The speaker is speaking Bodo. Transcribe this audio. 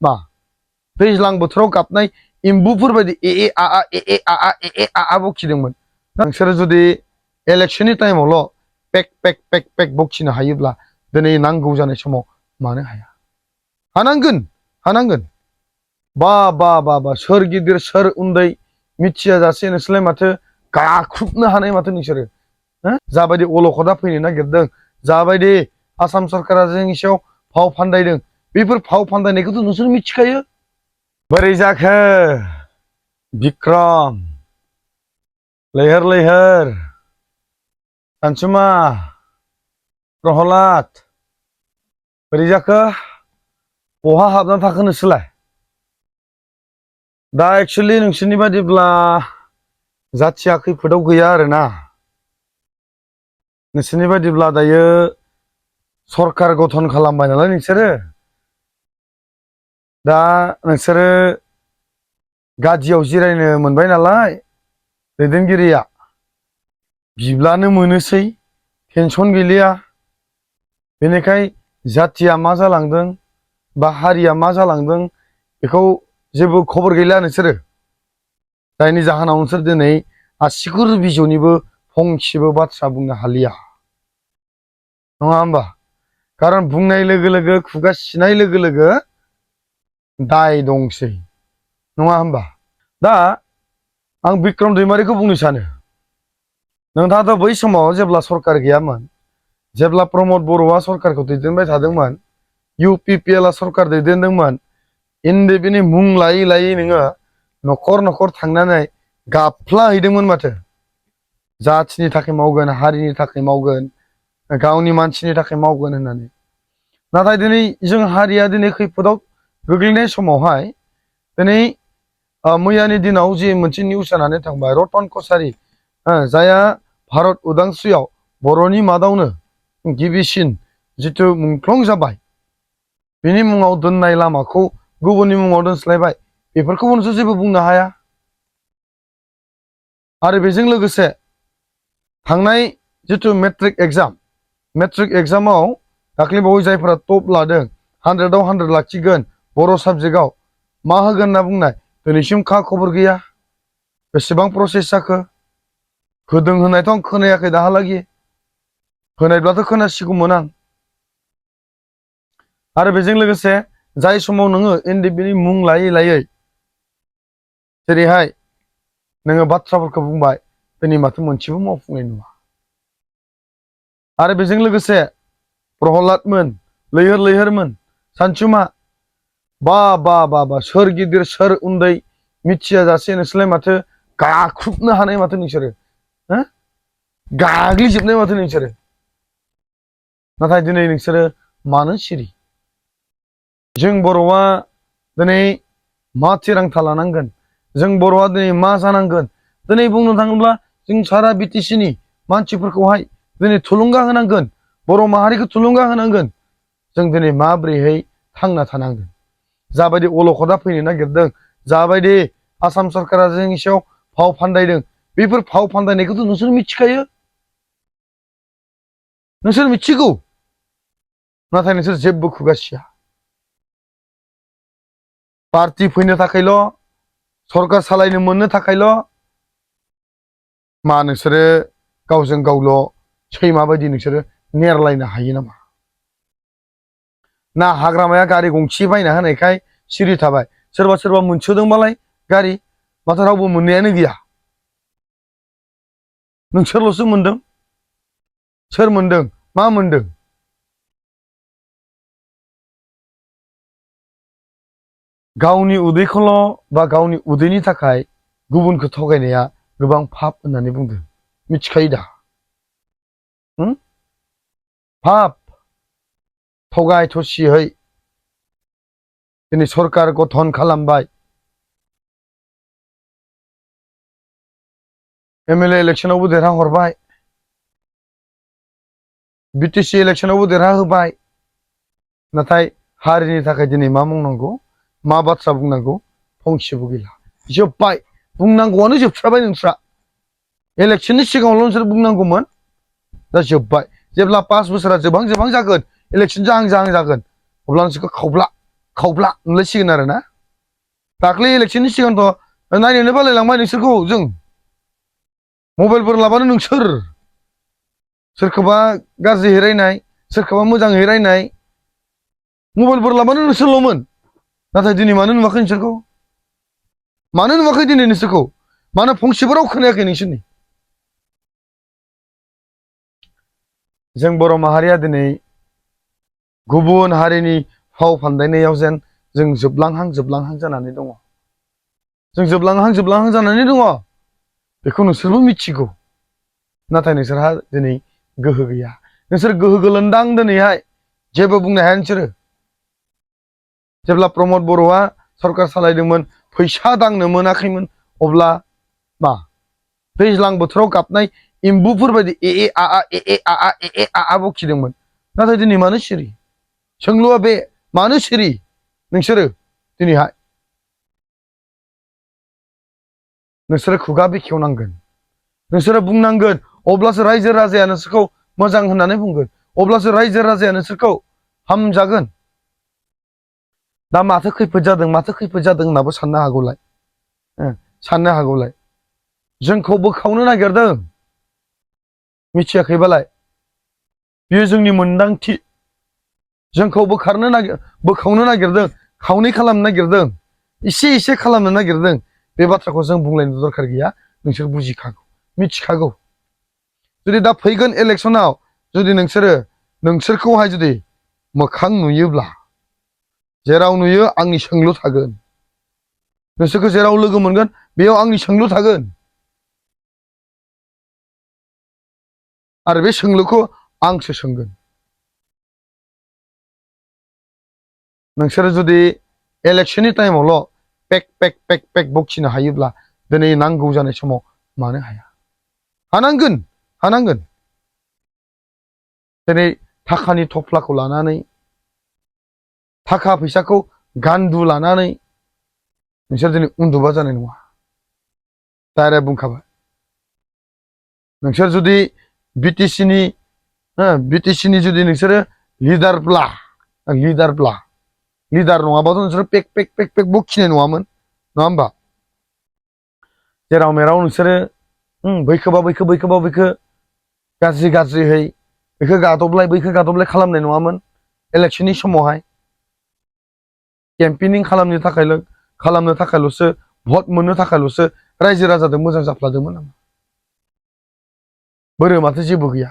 मा दैज्लां बोथोराव गाबनाय एम्बुफोर बायदि बखिदोंमोन नोंसोरो जुदि इलेक्शननि टाइमावल' पेक पेक पेक पेक बखिनो हायोब्ला दिनै नांगौ जानाय समाव मानो हाया हानांगोन बा बा बा बा सोर गिदिर सोर उन्दै मिथिया जासे नोंसोरलाय माथो गाख्रुबनो हानाय माथो नोंसोरो जाबायदि अलखदा फैनो नागिरदों जाबायदि आसाम सरकारा जोंनि सायाव फाव फान्दायदों बेफोर फाव फान्दायनायखौथ' नोंसोर मिथिखायो बोरै जाखो बिक्रम लैहोर लैहोर सानसुमा प्रहलाद बोरै जाखो बहा हाबना थाखो नोंसोरलाय दा एक्चुअलि नोंसोरनि बादिब्ला जाथिया खैफोदाव गैया आरोना नोंसोरनि बादिब्ला दायो सरकार गठन खालामबाय नालाय नोंसोरो दा नोंसोरो गादियाव जिरायनो मोनबाय नालाय दैदेनगिरिया बिब्लानो मोनोसै टेनसन गैलिया बेनिखाय जाथिया मा जालांदों बा हारिया मा जालांदों बेखौ जेबो खबर गैला नोंसोरो जायनि जाहोनाव नोंसोर दिनै आसिगुर बिजौनिबो फंसेबो बाथ्रा बुंनो हालिया नङा होमबा खारन बुंनाय लोगो लोगो खुगा सिनाय लोगो लोगो दाय दंसै नङा होमबा दा आं बिक्रम दैमारिखौ बुंनो सानो नोंथाङाथ' बै समाव जेब्ला सरकार गैयामोन जेब्ला प्रमद बर'आ सरकारखौ दैदेनबाय थादोंमोन UPPLआ सरकार दैदेनदोंमोन एनडिएफबिनि मुं लायै लायै नोङो न'खर न'खर थांनानै गाबफ्लाहैदोंमोन माथो जाथिनि थाखाय मावगोन हारिनि थाखाय मावगोन गावनि मानसिनि थाखाय मावगोन होननानै नाथाय दिनै जों हारिया दिनै खैफोदाव गोग्लैनाय समावहाय दिनै मैयानि दिनाव जे मोनसे निउस जानानै थांबाय रतन कछारी जायहा भारत उदांस्रियाव बर'नि मादावनो गिबिसिन जिथु मुंख्लं जाबाय बिनि मुङाव दोननाय लामाखौ गुबुननि मुङाव दोनस्लायबाय बेफोरखौबो नोंसोर जेबो बुंनो हाया आरो बेजों लोगोसे थांनाय जिथु मेट्रिक एग्जामाव दाख्लैबावै जायफोरा टप लादों 100आव 100 लाखिगोन बर' साबजेक्टआव मा होगोन होनना बुंनाय दिनैसिम खा खबर गैया बेसेबां प्रसेस जाखो होदों होननायथ' आं खोनायाखै दाहालागि होनायब्लाथ' खोनासिगौमोन आं आरो बेजों लोगोसे जाय समाव नोङो एनडिएफबिनि मुं लायै लायै जेरैहाय नोङो बाथ्राफोरखौ बुंबाय दिनै माथो मोनसेबो मावफुंनाय नङा आरो बेजों लोगोसे प्रहलादमोन लैहोर लैहोरमोन सानसुमा बा बा बा बा सोर गिदिर सोर उन्दै मिथिया जासे नोंसोरलाय माथो गाख्रुबनो हानाय माथो नोंसोरो गाग्लिजोबनाय माथो नोंसोरो नाथाय दिनै नोंसोरो मानो सिरि जों बर'आ दिनै मा थिरांथा लानांगोन जों बर'आ दिनै मा जानांगोन दिनै बुंनो थाङोब्ला जों सारा बिटिसिनि मानसिफोरखौहाय दिनै थुलुंगा होनांगोन बर' माहारिखौ थुलुंगा होनांगोन जों दिनै माबोरैहाय थांना थानांगोन जाबायदि अलखदा फैनो नागिरदों जाबायदि आसाम सरकारा जोंनि सायाव फाव फान्दायदों बेफोर फाव फान्दायनायखौथ' नोंसोर मिथिखायो नोंसोर मिथिगौ नाथाय नोंसोर जेबो खुगासिया पार्टि फैनो थाखायल' सरकार सालायनो मोननो थाखायल' मा नोंसोरो गावजों गावल' सैमा बायदि नोंसोरो नेरलायनो हायो नामा ना हाग्रामाया गारि गंसे बायना होनायखाय सिरि थाबाय सोरबा सोरबा मोनसोदोंबालाय गारि माथो रावबो मोननायानो गैया नोंसोरल'सो मोनदों सोर मोनदों मा मोनदों गावनि उदैखौल' बा गावनि उदैनि थाखाय गुबुनखौ थगायनाया गोबां पाप होननानै बुंदों मिथिखायो दा पाप थगाय थसियै दिनै सरकार गठन खालामबाय एमएलए इलेक्सनावबो देरहाहरबाय बिटिसि इलेक्सनावबो देरहाहोबाय नाथाय हारिनि थाखाय दिनै मा मावनांगौ मा बाथ्रा बुंनांगौ फंसेबो गैला जोब्बाय बुंनांगौआनो जोबस्राबाय नोंस्रा इलेक्शननि सिगाङावल' नोंसोर बुंनांगौमोन दा जोब्बाय जेब्ला 5 बोसोरा जोबहां जोबहां जागोन इलेक्शन जाहां जाहां जागोन अब्ला नोंसोरखौ खावब्ला नुलायसिगोन आरो ना दाख्लै इलेक्सननि सिगांथ' नायनोनो बालायलांबाय नोंसोरखौ जों मबाइलफोर लाबानो नोंसोर सोरखौबा गाज्रि रायनाय सोरखौबा मोजाङै रायनाय मबाइलफोर लाबानो नोंसोरल'मोन नाथाय दिनै मानो नुवाखै नोंसोरखौ मानो नुवाखै दिनै नोंसोरखौ मानो फंसेबो राव खोनायाखै नोंसोरनि जों बर' माहारिया दिनै गुबुन हारिनि फाव फान्दायनायाव जेन जों जोबलांहां जानानै दङ जों जोबलांहां जानानै दङ बेखौ नोंसोरबो मिथिगौ नाथाय नोंसोरहा दिनै गोहो गैया नोंसोर गोहो गोलोन्दां दिनैहाय जेबो बुंनो हाया नोंसोरो जेब्ला प्रमद बर'आ सरकार सालायदोंमोन फैसा दांनो मोनाखैमोन अब्ला मा दैज्लां बोथोराव गाबनाय एम्बुफोर बायदि ए बखिदोंमोन नाथाय दिनै मानो सिरि सोंलुआ बे मानो सिरि नोंसोरो दिनैहाय नोंसोरो खुगा बेखेवनांगोन नोंसोरो बुंनांगोन अब्लासो रायजो राजाया नोंसोरखौ मोजां होननानै बुंगोन अब्लासो रायजो राजाया नोंसोरखौ हामजागोन दा माथो खैफोद जादों होननाबो साननो हागौलाय जोंखौ बोखावनो नागिरदों मिथियाखैबालाय बेयो जोंनि मोनदांथि जोंखौ बोखावनो नागिरदों खावनै खालामनो नागिरदों एसे खालामनो नागिरदों बे बाथ्राखौ जों बुंलायनो दरखार गैया नोंसोर बुजिखागौ मिथिखागौ जुदि दा फैगोन इलेक्सनाव जुदि नोंसोरखौहाय जुदि मोखां नुयोब्ला जेराव नुयो आंनि सोंलु थागोन नोंसोरखौ जेराव लोगो मोनगोन बेयाव आंनि सोंलु थागोन आरो बे सोंलुखौ आंसो सोंगोन नोंसोरो जुदि इलेक्सननि टाइमावल' पेक बखिनो हायोब्ला दिनै नांगौ जानाय समाव मानो हाया हानांगोन दिनै थाखानि थफ्लाखौ लानानै थाखा फैसाखौ गान्दु लानानै नोंसोर दिनै उन्दुबा जानाय नङा डाइरेक्ट बुंखाबाय नोंसोर जुदि बिटिसिनि जुदि नोंसोरो लिडार नङाबाथ' नोंसोरो पेक बखिनाय नङामोन नङा होमबा जेराव मेराव नोंसोरो बैखोबा बैखो गाज्रिहै बैखो गादबलाय खालामनाय नङामोन इलेक्सननि समावहाय केम्पेनिं खालामनो थाखायल'सो भट मोननो थाखायल'सो रायजो राजाजों मोजां जाफ्लादोंमोन नामा बोरो माथो जेबो गैया